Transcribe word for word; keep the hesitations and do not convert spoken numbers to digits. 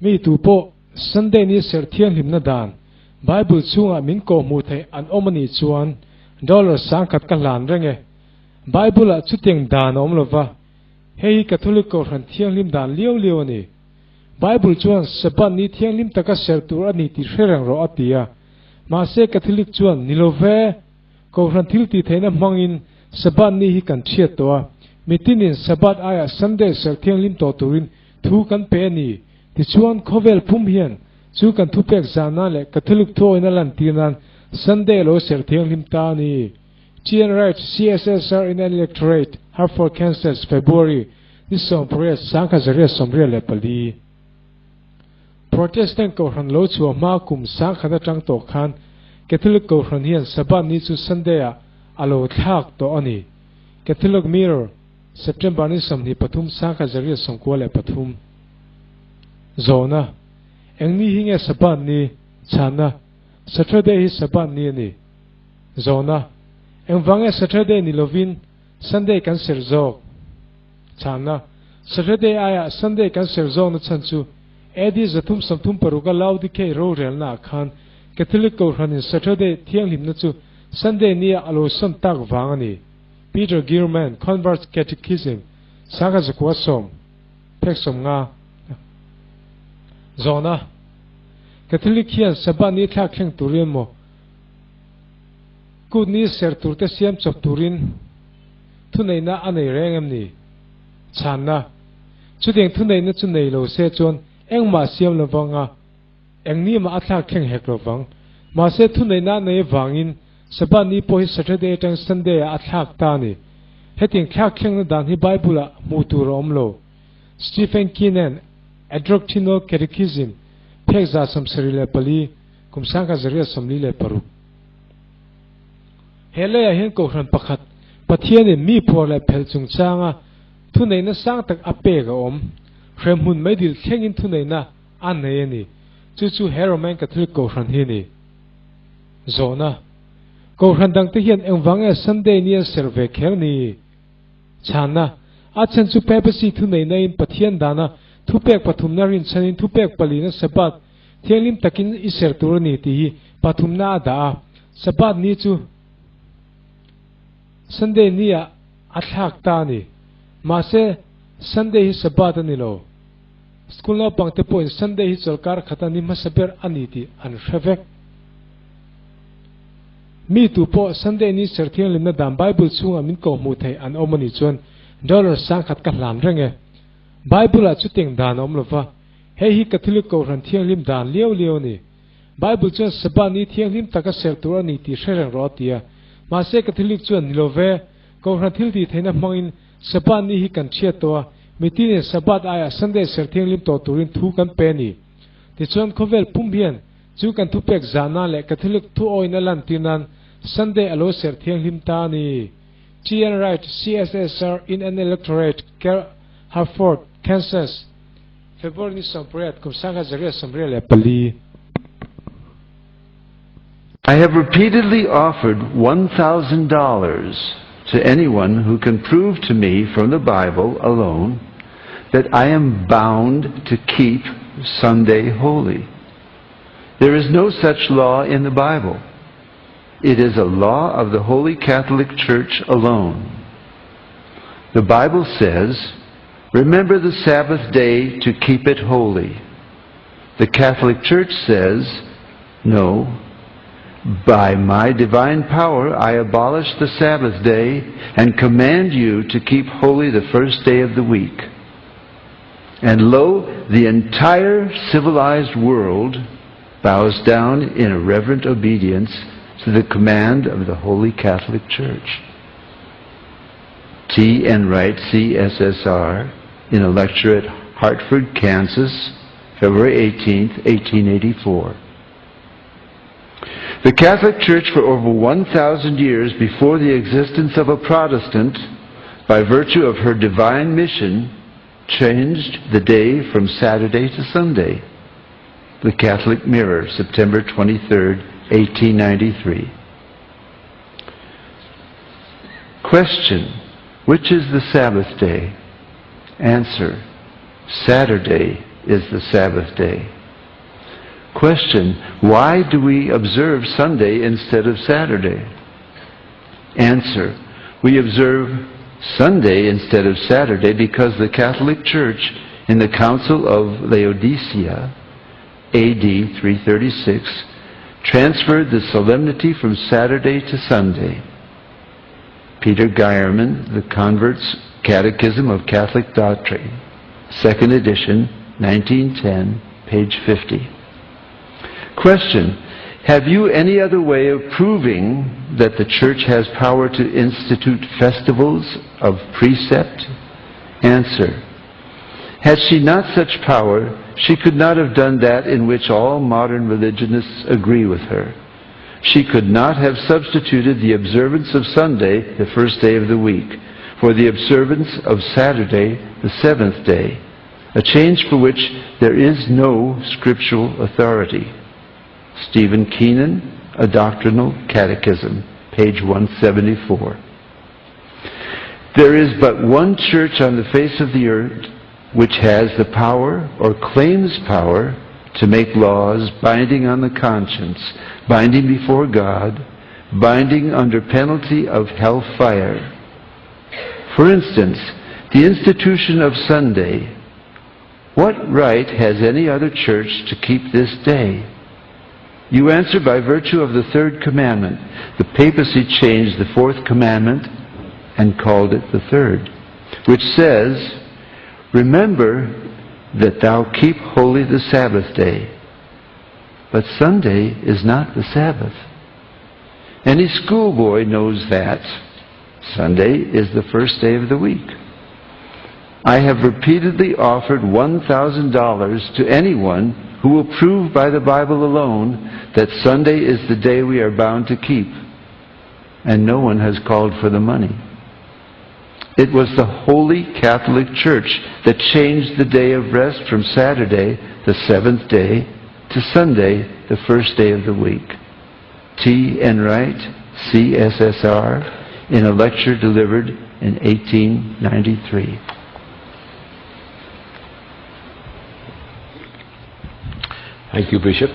Mi tu po Sunday ni ser thianghlimna dan Bible chunga min ko hmu thei an om ani chuan dollar sangkhat ka hlan reng e. Bible ah chutiang dan a awm lova. Hei hi Catholic Kohhran thianghlim dan liau liau a ni. Bible chuan Sabbath ni thianghlim taka ser tur a ni tih hre reng rawh a ti a. Mahse Catholic chuan ni lo ve. Kohhran thiltihtheihna hmangin Sabbath ni hi kan hriat tawh a. Mitinin Sabbath aiah Sunday ser thianghlim tawh turin thu kan pe a ni. Tichuan khawvel pum hian chu kan thupek zahna leh Catholic thuawihna lantirnan Sunday a lo ser thianghlim ta a ni. T N Wright, C S S R Inner Electorate, Hartford, Kansas, February, ni sawmpariat, sangkhat zariat sawmriat leh pali. Protestant Kohhran lo chhuah hma kum sangkhat aṭang tawh khan Catholic Kohhran hian Sabbath ni chu Sunday ah a lo thlak tawh a ni. Catholic Mirror, September ni sawmhnih pathum, sangkhat zariat sawmkua leh pathum. Zawhna, engni hi nge Sabbath ni? Chhanna, Saturday hi Sabbath ni a ni. Zawhna, engvang nge Saturday ni lovin Sunday kan ser zawk? Chhanna, Saturday aiah Sunday kan ser zawkna chhan chu A D zathum sawmthum paruka Laodicea rorelna ah khan Catholic Kohhranin Saturday thianghlimna chu Sunday nia a lo sawn tak vang a ni. Peter Gillman, Convert's Catechism, sangkhat zakua sawm, phek sawmnga. Zawhna, Catholic hian Sabbath ni thlak thleng turin maw, Kut ni ser tur te siam chawp turin thuneihna a nei reng em ni? Chhanna, chutiang thuneihna chu nei lo se chuan engmah siam lo vang a, engni mah a thlak thleng hek lo vang. Mahse thuneihna a nei avangin Sabbath ni pawh hi Saturday aṭang Sunday ah a thlak ta a ni. Hetiang thlak thlengna dan hi Bible ah hmuh tur a awm lo. Stephen Keenan, A Doctrinal Catechism, phek za sawmsarih leh pali, kum sangkhat zariat sawmli leh paruk. He leiah hian Kohhran pakhat Pathianin mi phuar leh phel chungchanga thuneihna sang tak a pek a awm. Hremhmun meidil thlengin thuneihna a nei a ni. Chu chu he Roman Catholic Kohhran hi a ni. Zawhna, Kohhran dangte hian engvang nge Sunday ni an ser ve kher ni? Chhanna, a chhan chu papacy thuneihna in Pathian dana thupek pathumna rinchhanin thupek palina Sabbath thianghlim takin i ser tur a ni tih hi pathumna a dah a. Sabbath ni chu Sunday ni ah a thlak ta a ni. Mahse Sunday hi Sabbath a ni lo. School naupangte pawhin Sunday hi chawlhkar khata ni hmasa ber a ni tih an hre vek. Mi tu pawh Sunday ni ser thianghlimna dan Bible chhungah min ko hmuh theih an awm a nih chuan dollar sangkhat ka hlan reng e. Bible-ah chutiang dan a awm lo va. Hei hi Catholic Kohhran thianghlim dan liau liau a ni. Bible chuan Sabbath ni thianghlim taka ser tur a ni tih hre reng rawh a ti a. Mahse Catholic chuan ni lo ve. Kohhran thiltihtheihna hmangin Sabbath ni hi kan hriat tawh a, mitinin Sabbath aiah Sunday ser thianghlim tawh turin thu kan pe a ni. Tichuan khawvel pum hian chu kan thupek zahna leh Catholic thuawihna lantirnan Sunday a lo ser thianghlim ta a ni. T N Wright, C S S R Inner Electorate, Ker-, Hartford, Kansas. February ni sawmpariat, kum sangkhat zariat sawmriat leh pali. I have repeatedly offered one thousand dollars to anyone who can prove to me from the Bible alone that I am bound to keep Sunday holy. There is no such law in the Bible. It is a law of the Holy Catholic Church alone. The Bible says, "Remember the Sabbath day to keep it holy." The Catholic Church says, "No, by my divine power I abolish the Sabbath day and command you to keep holy the first day of the week." And lo, the entire civilized world bows down in a reverent obedience to the command of the Holy Catholic Church. T N Wright, C S S R, in a lecture at Hartford, Kansas, February eighteenth, eighteen eighty-four. The Catholic Church for over one thousand years before the existence of a Protestant, by virtue of her divine mission, changed the day from Saturday to Sunday. The Catholic Mirror, September twenty-third, eighteen ninety-three. Question: Which is the Sabbath day? Answer: Saturday, is the Sabbath day. Question: why do we observe Sunday instead of Saturday? Answer: we observe Sunday instead of Saturday because the Catholic Church, in the Council of Laodicea, A D three thirty-six, transferred the solemnity from Saturday to Sunday. Peter Geiermann, The Convert's Catechism of Catholic Doctrine, second edition, nineteen ten, page fifty. Question: have you any other way of proving that the Church has power to institute festivals of precept? Answer: had she not such power, she could not have done that in which all modern religionists agree with her. She could not have substituted the observance of Sunday, the first day of the week, for the observance of Saturday, the seventh day, a change for which there is no scriptural authority. Stephen Keenan, A Doctrinal Catechism, page one seventy-four. There is but one church on the face of the earth which has the power or claims power to make laws binding on the conscience, binding before God, binding under penalty of hellfire. For instance, the institution of Sunday. What right has any other church to keep this day? You answer by virtue of the third commandment. The papacy changed the fourth commandment and called it the third, which says, "Remember that thou keep holy the Sabbath day." But Sunday is not the Sabbath. Any schoolboy knows that Sunday is the first day of the week. I have repeatedly offered one thousand dollars to anyone who will prove by the Bible alone that Sunday is the day we are bound to keep, and no one has called for the money. It was the Holy Catholic Church that changed the day of rest from Saturday, the seventh day, to Sunday, the first day of the week. T. Enright, C S S R, in a lecture delivered in eighteen ninety-three. Thank you, Bishop.